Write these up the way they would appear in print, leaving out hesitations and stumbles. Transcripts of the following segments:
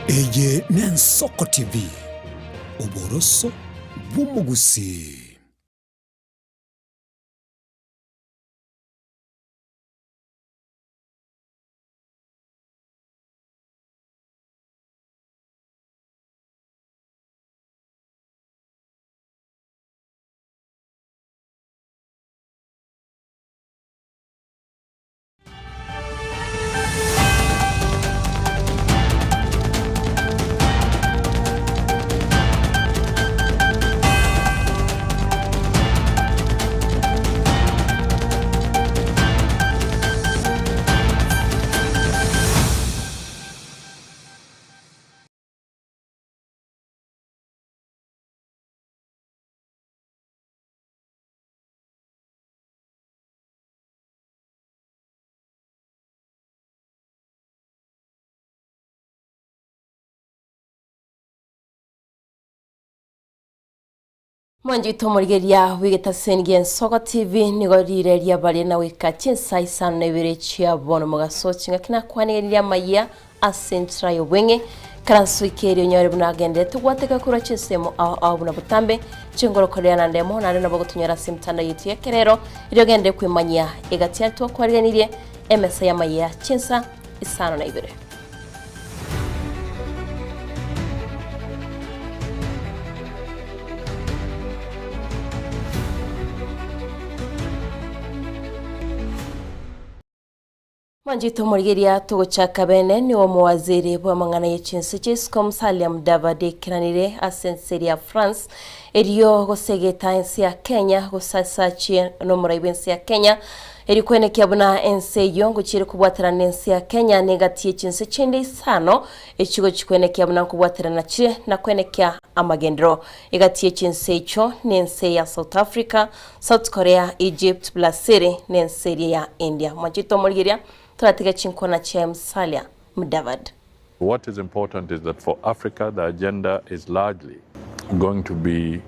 Eye n'Ensoko TV, oboroso bw'omogusii. Mwanchete omorigereria bw'egetaseni gi'Ensoko TV nigo rire riabare na goika chinsa isano na ibere chia bono mogaso chingaki nakwanigeririe amayia ase enchera y'obweng'e karanso ikeria onyore buna agenderete gwateka korwa chinsemo ao ao buna botambe chingorokorea na ndemo naende nabo gotonyora ase emitandao yaito y'ekerero erio ogende kwemanyia egati yane twakwariganirie emesa y'amayia chinsa isano na ibere. Mwanchete omorigeria togochaka bene nigo omowaziri bw'amang'ana ye chinse chia Musalia Mudavadi ekeranire ase ense eria ya France erio gosegeta ense ya Kenya gosasachie nomorai bw'ense ya Kenya Eri kwenekia buna ense eyio ngochiire kobwaterana nense ya Kenya negati ye chinse chinde isano echigochia kwenekia buna nkobwaterana chire na kwenekia amagenderero egati ye chinse echio nense ya South Africa, South Korea, Egypt, Blasiri nense eria ya India. Mwanchete omorigeria toratige chinkwana chiaye Musalia Mudavadi. What is important is that for Africa the agenda is largely going to be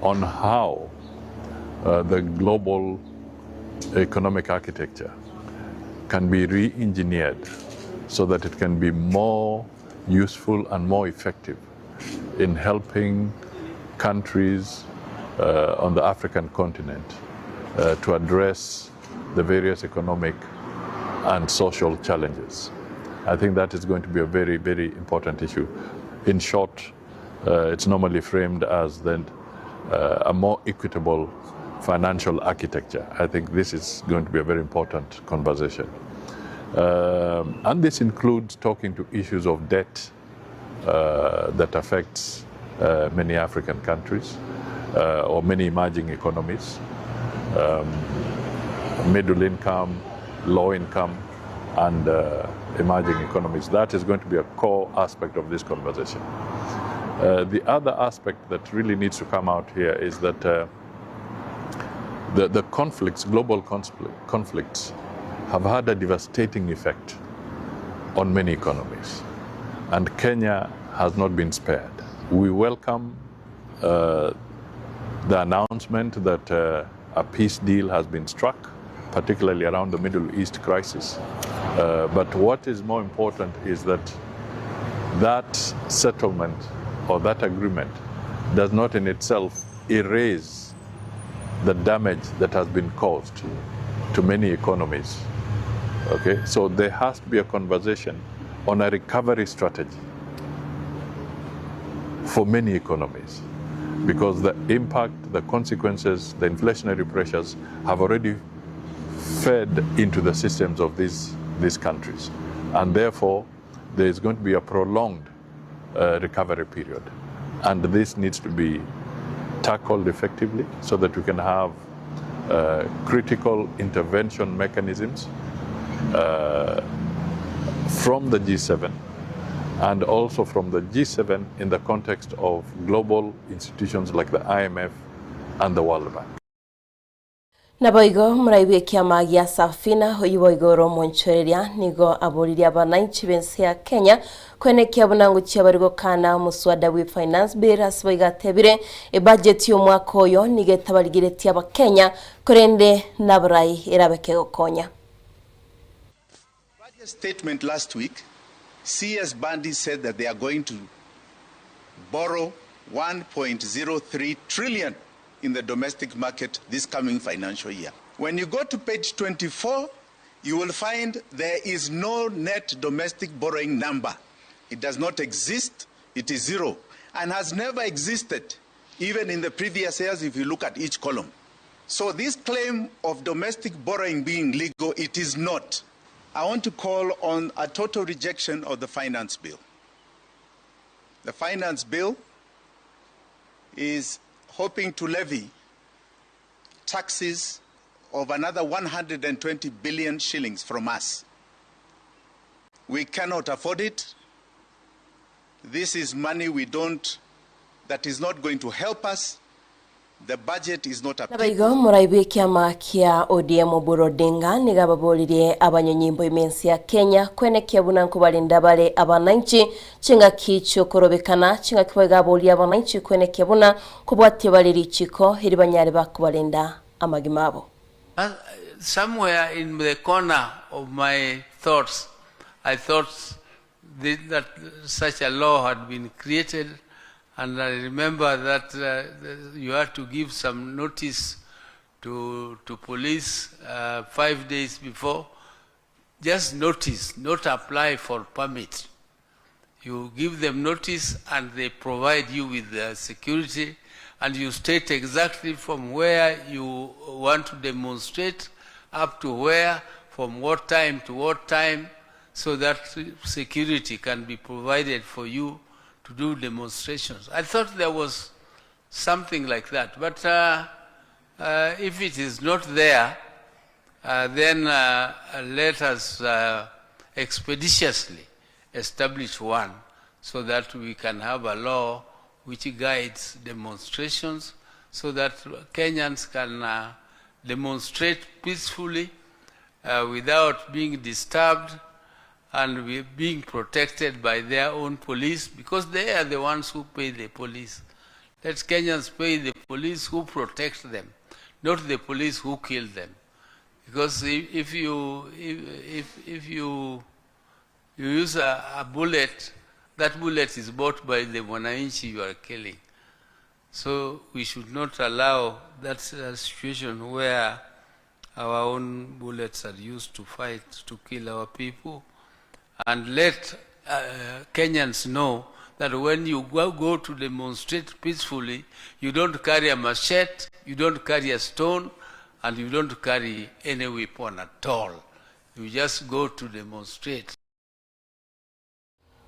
on how the global economic architecture can be re-engineered so that it can be more useful and more effective in helping countries on the African continent to address the various economic and social challenges. I think that is going to be a very, very important issue. In short, it's normally framed as then a more equitable financial architecture. I think this is going to be a very important conversation. And this includes talking to issues of debt that affects many African countries or many emerging economies, middle income, low income, and emerging economies. That is going to be a core aspect of this conversation. The other aspect that really needs to come out here is that the conflicts, global conflicts, have had a devastating effect on many economies, and Kenya has not been spared. We welcome the announcement that a peace deal has been struck, particularly around the Middle East crisis. But what is more important is that that settlement or that agreement does not in itself erase the damage that has been caused to many economies. Okay, so there has to be a conversation on a recovery strategy for many economies, because the impact, the consequences, the inflationary pressures have already fed into the systems of these countries. And therefore, there is going to be a prolonged recovery period. And this needs to be tackled effectively so that we can have critical intervention mechanisms from the G7 and also from the G7 in the context of global institutions like the IMF and the World Bank. Naboigo morai bw'ekiama gia Safina oyio boigo ore omonchoreria nigo aboririe abananchi b'ense ya Kenya kwenekia buna ngochia bari gokana omoswada bwe Finance Bill ase boigo atebire ebudget y'omwaka oyo nigo etabarigeretie abakenya korende naborai erabe kegokonya. Budget statement last week CS Bandi said that they are going to borrow 1.03 trillion in the domestic market this coming financial year. When you go to page 24, you will find there is no net domestic borrowing number. It does not exist. It is zero and has never existed, even in the previous years if you look at each column. So this claim of domestic borrowing being legal, it is not. I want to call on a total rejection of the finance bill. The finance bill is hoping to levy taxes of another 120 billion shillings from us. We cannot afford it. This is money we don't, that is not going to help us. The budget is not a Nabaigo muraibu kiama kia ODM Oburu Odinga nigababolirie abanyonyimbo imensi ya Kenya kwenekia bunanko balinda bale abananchi chinga kicho korobekana chinga kibaga abananchi kwenekia buna kubwatie baliri chiko hiri banyare bakubalinda amagimabo. Somewhere in the corner of my thoughts, I thought that such a law had been created. And I remember that you had to give some notice to police 5 days before. Just notice, not apply for permit. You give them notice and they provide you with the security, and you state exactly from where you want to demonstrate up to where, from what time to what time, so that security can be provided for you to do demonstrations. I thought there was something like that, but if it is not there, then let us expeditiously establish one so that we can have a law which guides demonstrations so that Kenyans can demonstrate peacefully without being disturbed and being protected by their own police, because they are the ones who pay the police. Let Kenyans pay the police who protect them, not the police who kill them. Because if you use a bullet, that bullet is bought by the mwananchi you are killing. So we should not allow that situation where our own bullets are used to fight, to kill our people. And let Kenyans know that when you go to demonstrate peacefully, you don't carry a machete, you don't carry a stone, and you don't carry any weapon at all. You just go to demonstrate.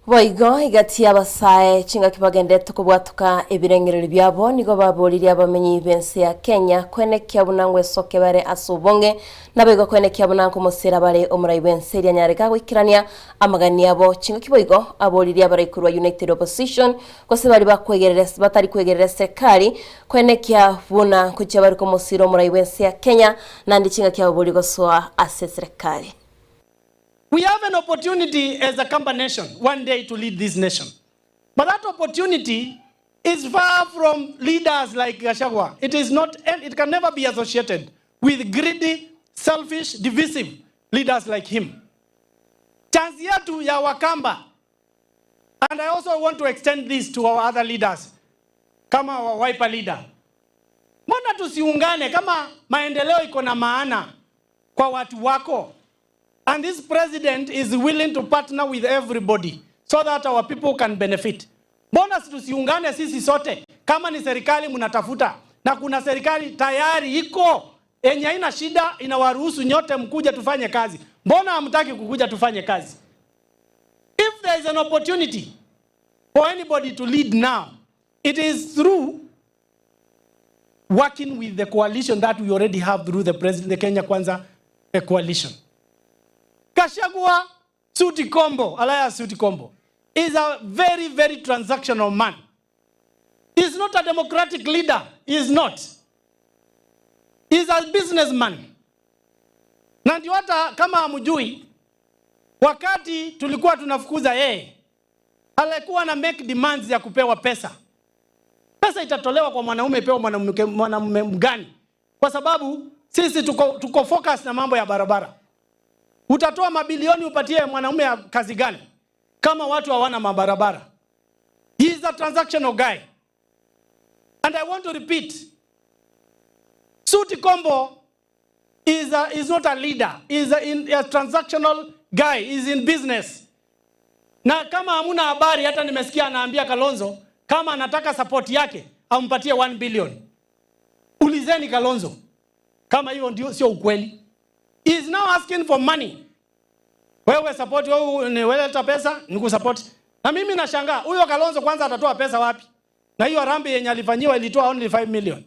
Boigo igati abasae chinga kibagende tukubwatuka ebirengero byabo nigo baboliri abamenyi bensi ya Kenya kwenekia bunangwe soke bare asubonge nabego kwenekia bunango musera bare omurai bensi ya nyareka gwikirania amagani yabo chinga kiboigo aboliri abaraikurwa United Opposition kose bari bakwegerera batari kwegerera serikali kwenekia buna kucha bari ko musira omurai bensi ya Kenya nandi chinga kyaboli gosoa ase serikali. We have an opportunity as a Kamba nation one day to lead this nation. But that opportunity is far from leaders like Gachagua. It is not, and it can never be associated with greedy, selfish, divisive leaders like him. Chance yetu ya Wakamba. And I also want to extend this to our other leaders, kama our Wiper leader. Mbona tusiungane kama maendeleo iko na maana kwa watu wako? And this president is willing to partner with everybody so that our people can benefit. Mbona tusiungane sisi sote? Kama ni serikali mnatafuta, na kuna serikali tayari iko yenye haina shida, inawaruhusu nyote mkuja tufanye kazi. Mbona hamtaki kukuja tufanye kazi? If there is an opportunity for anybody to lead now, it is through working with the coalition that we already have through the president, the Kenya Kwanza coalition. Gachagua Suti Kombo, alias Suti Kombo, is a very, very transactional man. He's not a democratic leader. He is not. He's a businessman. Na ndio hata kama hamjui, wakati tulikuwa tunafukuza yeye, alikuwa na make demands ya kupewa pesa. Pesa itatolewa kwa mwanaume, ipewa mwanamume mgani? Kwa sababu sisi tuko focus na mambo ya barabara. Utatoa mabilioni upatie mwanaume ya kazi gani? kama watu hawana mabarabara? He is a transactional guy. And I want to repeat, Suti Kombo is not a leader. He is a transactional guy. He is in business. Na kama hamuna habari, hata nimesikia anaambia Kalonzo kama anataka support yake ampatie 1 billion. Ulizeni Kalonzo kama hiyo ndio sio ukweli. He is now asking for money. Wewe support, wewe ni wewe leta pesa, nikusupport. Na mimi nashangaa huyo Kalonzo kwanza atatoa pesa wapi? Na hiyo rambi yenye alifanyiwa ilitoa only 5 million.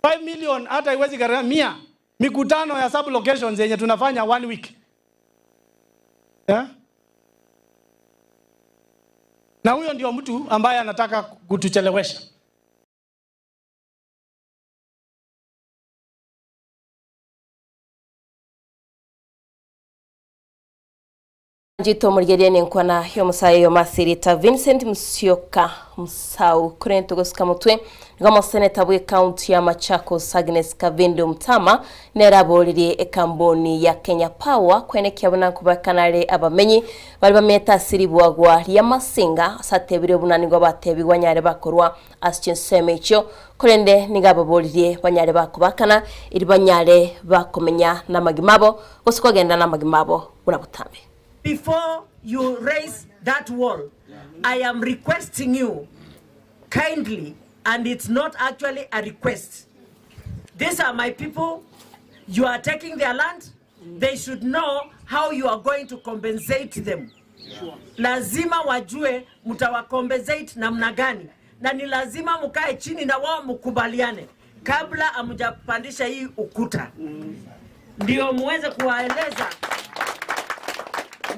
5 million hata haiwezi gharamia mikutano ya sub locations yenye tunafanya 1 week. Yeah? Na huyo ndio mtu ambaye anataka kutuchelewesha. Njito murigerie ni nkwana yo musayo masirita Vincent Musyoka Musau kurento gosika mutwe ngamo seneta bwe county ya Machakos Agnes Kavindu Mtama nerabolire ekamboni ya Kenya Power kwenekya buna kubakanale abamenyi bali bameta siribwagwa ya masinga satebire bunani gwa batebigwa nyare bakorwa aschinseme icho kurende nigababolire banyare bakubakana iri banyare bakomenya namagimabo gosikogenda namagimabo bunabutambe. Before you raise that wall, I am requesting you kindly, and it's not actually a request. These are my people. You are taking their land. They should know how you are going to compensate them. Lazima wajue mutawacompensate namna gani. Na ni lazima mukae chini na wao mukubaliane kabla hamjapandisha hii ukuta. Ndio muweze kuwaeleza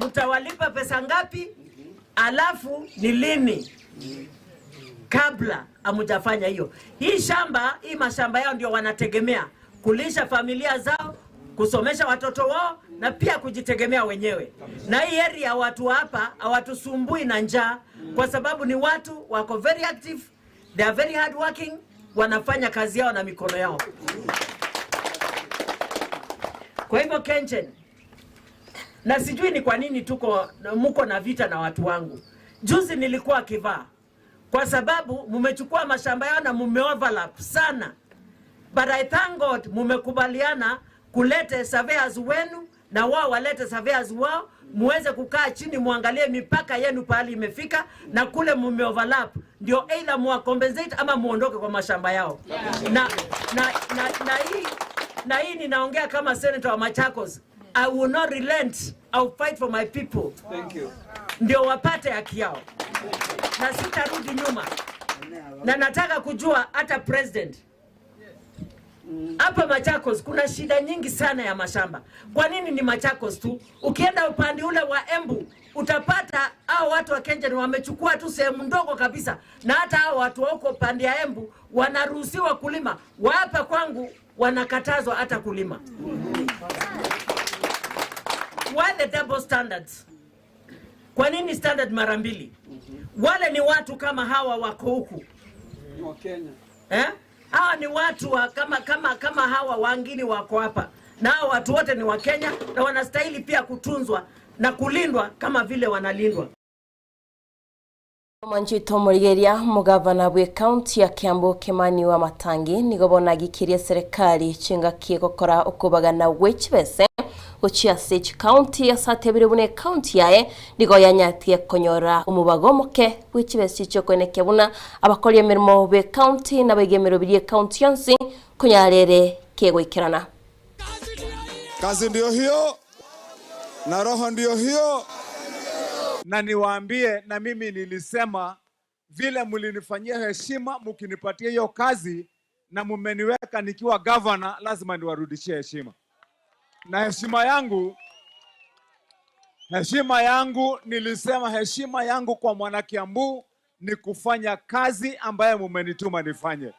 mtawalipa pesa ngapi, alafu ni lini kabla hamjafanya hiyo. Hii shamba, hii mashamba yao ndio wanategemea kulisha familia zao, kusomesha watoto wao na pia kujitegemea wenyewe. Na hii area watu hapa hawatusumbui na njaa kwa sababu ni watu wako very active, they are very hard working, wanafanya kazi yao na mikono yao. Kwa hivyo Kenchen, na sijui ni kwa nini tuko muko na vita na watu wangu. Juzi nilikuwa Kivaa kwa sababu mumechukua mashamba yao na mume overlap sana. But I thank God mumekubaliana kulete surveyors wenu na wao walete surveyors wao, muweze kukaa chini muangalie mipaka yenu pahali imefika na kule mume overlap, ndio either muwa compensate ama muondoke kwa mashamba yao. Na hii ninaongea kama senator wa Machakos. I will not relent. I will fight for my people. Thank you. Ndio wapate haki yao. Na sitarudi nyuma. Na nataka kujua hata president. Hapa Machakos kuna shida nyingi sana ya mashamba. Kwa nini ni Machakos tu? Ukienda upande ule wa Embu utapata hao watu wa Kenya wamechukua tu sehemu ndogo kabisa, na hata hao watu wako upande ya Embu wanaruhusiwa kulima. Hapa kwangu wanakatazwa hata kulima. Why the double standards? Kwa nini standard mara mbili? Wale ni watu kama hawa wako huku. Wa Kenya. Eh? Hawa ni watu wa kama hawa wangini wako hapa. Na hawa watu wote ni wa Kenya na wanastahili pia kutunzwa na kulindwa kama vile wanalindwa. Mwanjito Murigeria mugavana bwe county ya Kiambu Kimani wa Matangi nigobona gikirie serikali chingakie gokora okubagana wechibese gochia stage county ya satebire bune county yae nigo yanyatie konyora umubago moke wechibese cyo kweneke buna abakori emirimo be county na begemero birie county yonsi kunyarere kegoikerana. Kazi ndio hiyo na roho ndio hiyo. Na niwaambie, na mimi nilisema vile mlinifanyia heshima mkinipatia hiyo kazi na mmeniweka nikiwa governor, lazima niwarudishie heshima. Na heshima yangu nilisema heshima yangu kwa mwana Kiambu ni kufanya kazi ambayo mmenituma nifanye.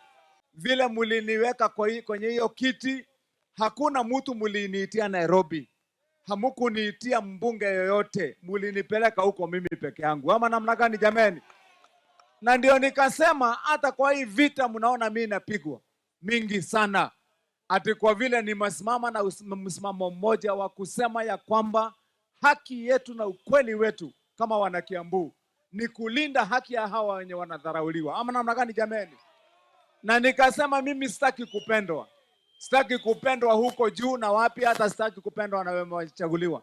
Vile mliniweka kwenye hiyo kiti, hakuna mtu mliniitia Nairobi. Hamukuniitia mbunge yoyote, mulinipeleka huko mimi peke yangu. Ama namna gani jameni? Na ndio nikasema hata kwa hii vita mnaona mimi napigwa mingi sana, ati kwa vile nimesimama na msimamo mmoja wa kusema ya kwamba haki yetu na ukweli wetu kama wanakiambu ni kulinda haki ya hawa wenye wanadharauliwa, ama namna gani jameni? Na nikasema mimi sitaki kupendwa, sitaki kupendwa huko juu na wapi, hata sitaki kupendwa na wamechaguliwa.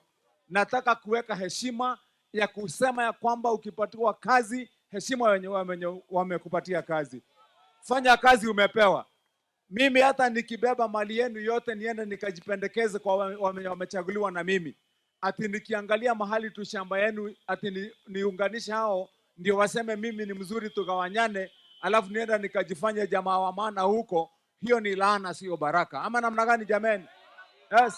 Nataka kuweka heshima ya kusema ya kwamba ukipatiwa kazi, heshima wenye wamekupatia kazi, fanya kazi umepewa. Mimi hata nikibeba mali yenu yote niende nikajipendekeze kwa wamechaguliwa na mimi, ati nikiangalia mahali tu shamba yenu ati niunganishe hao ndio waseme mimi ni mzuri tugawanyane, alafu nienda nikajifanya jamaa wa maana huko, hiyo ni laana, sio baraka. Ama namna gani jameni? Yes.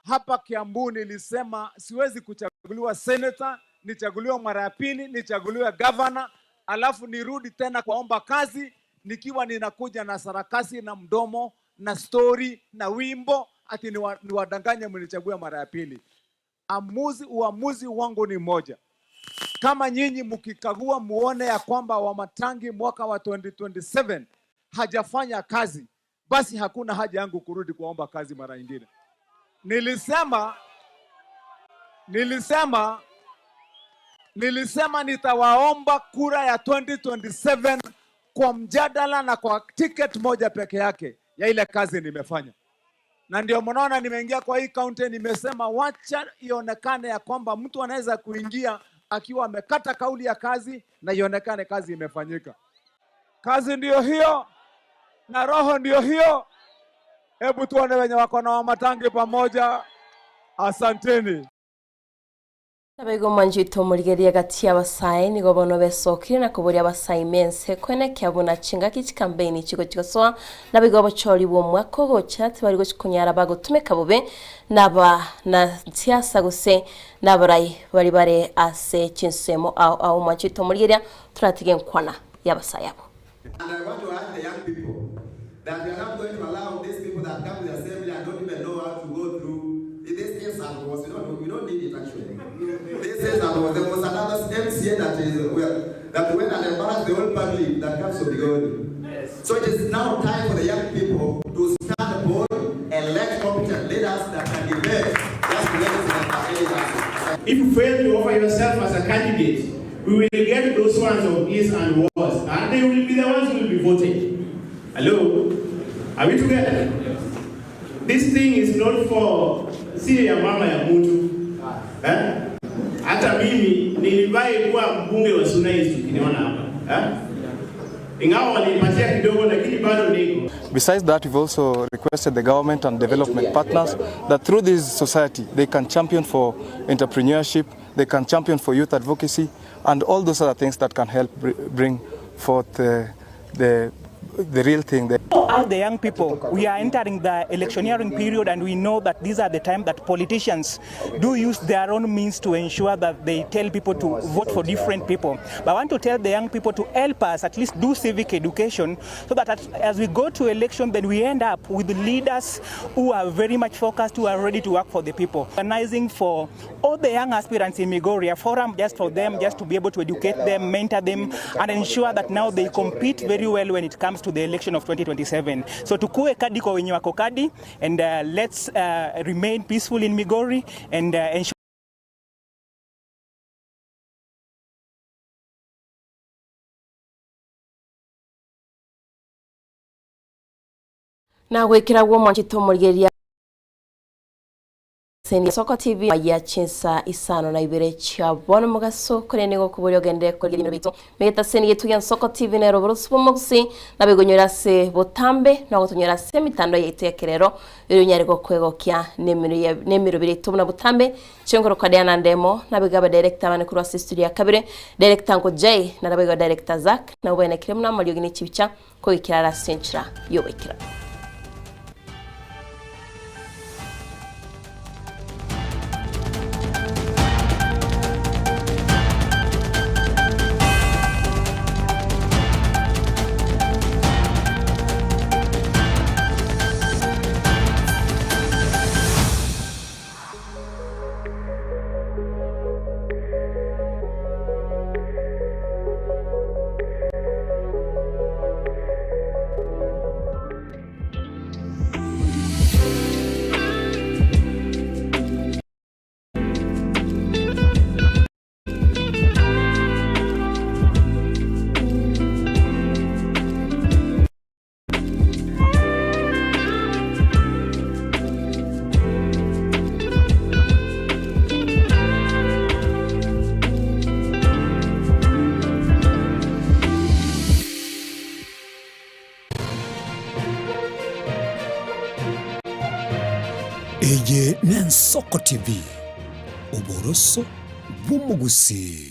Hapa Kiambu nilisema siwezi kuchaguliwa senator, nichaguliwa mara ya pili, nichaguliwa governor, alafu nirudi tena kuomba kazi nikiwa ninakuja na sarakasi na mdomo na story na wimbo ati niwadanganye mnichague mara ya pili. Uamuzi wangu ni moja. Kama nyinyi mkikagua muone ya kwamba Wamatangi mwaka wa 2027 hajafanya kazi, basi hakuna haja yangu kurudi kuomba kazi mara nyingine. Nilisema nitawaomba kura ya 2027 kwa mjadala na kwa ticket moja peke yake ya ile kazi nimefanya. Na ndio mnaona nimeingia kwa hii county, nimesema wacha ionekane ya kwamba mtu anaweza kuingia akiwa amekata kauli ya kazi na ionekane kazi imefanyika. Kazi ndiyo hiyo na roho ndiyo hiyo. Hebu tuone wenye wako na Wamatangi pamoja. Asanteni. Nabego manjito murigeria gati abasayi nigo bono besokire na kuburia abasayi mense kwene kyabuna chinga kichi campaign chigo chigosoa nabego bochori bo mwako gocha tibari gochikunyara bagotumeka bube naba na siasa gose nabarai bari bare ase chinsemo au manjito murigeria turatige nkwana y'abasayi abo. And I want to ask the young people that we are not going to allow these people that come to the assembly and don't even know how to go through these things and was, we don't need it actually. This is and was, there was another MCA that is well, that went and embarrassed the whole public that comes to Migori. Yes. So it is now time for the young people to stand bold, elect competent leaders that can debate just to. If you fail to offer yourself as a candidate, we will get those ones of east and west, and they will be the ones who will be voting. Hello? Are we together? Yes. This thing is not for si ya mama ya mtu. Eh? Hata mimi niliwahi kuwa mbunge wa Suna East ukiniona hapa. Eh? Ingawa walinipatia kidogo lakini bado niko. Besides that, we've also requested the government and development partners that through this society they can champion for entrepreneurship, they can champion for youth advocacy and all those other things that can help bring forth the real thing. As the young people, we are entering the electioneering period, and we know that these are the time that politicians do use their own means to ensure that they tell people to vote for different people. But I want to tell the young people to help us at least do civic education so that as we go to election, then we end up with leaders who are very much focused, who are ready to work for the people. Organizing for all the young aspirants in Migori, a forum just for them, just to be able to educate them, mentor them, and ensure that now they compete very well when it comes to the election of 2027. So tukue kadi kwa wenye wako kadi, and let's remain peaceful in Migori and ensure na gwikiragwo mwanchito murigeria Seni Soko TV ya chinsa isano na ibere cha bono mugaso kore nigo kuburyo gende kuri bito meta seni yetu ya Soko TV na roboro supomoxi na begonyora se botambe na gotonyora se mitando yetu ya kerero ero nyariko kwegokia nemiro bire tobuna botambe chengoro kadena ndemo na begaba director bane kuri studio ya kabire director ngo J na nabega director Zack na ubene kiremna maliyogine chibicha ko ikirara senchira yobekira. Eye n'Ensoko TV, oboroso bw'omugusi.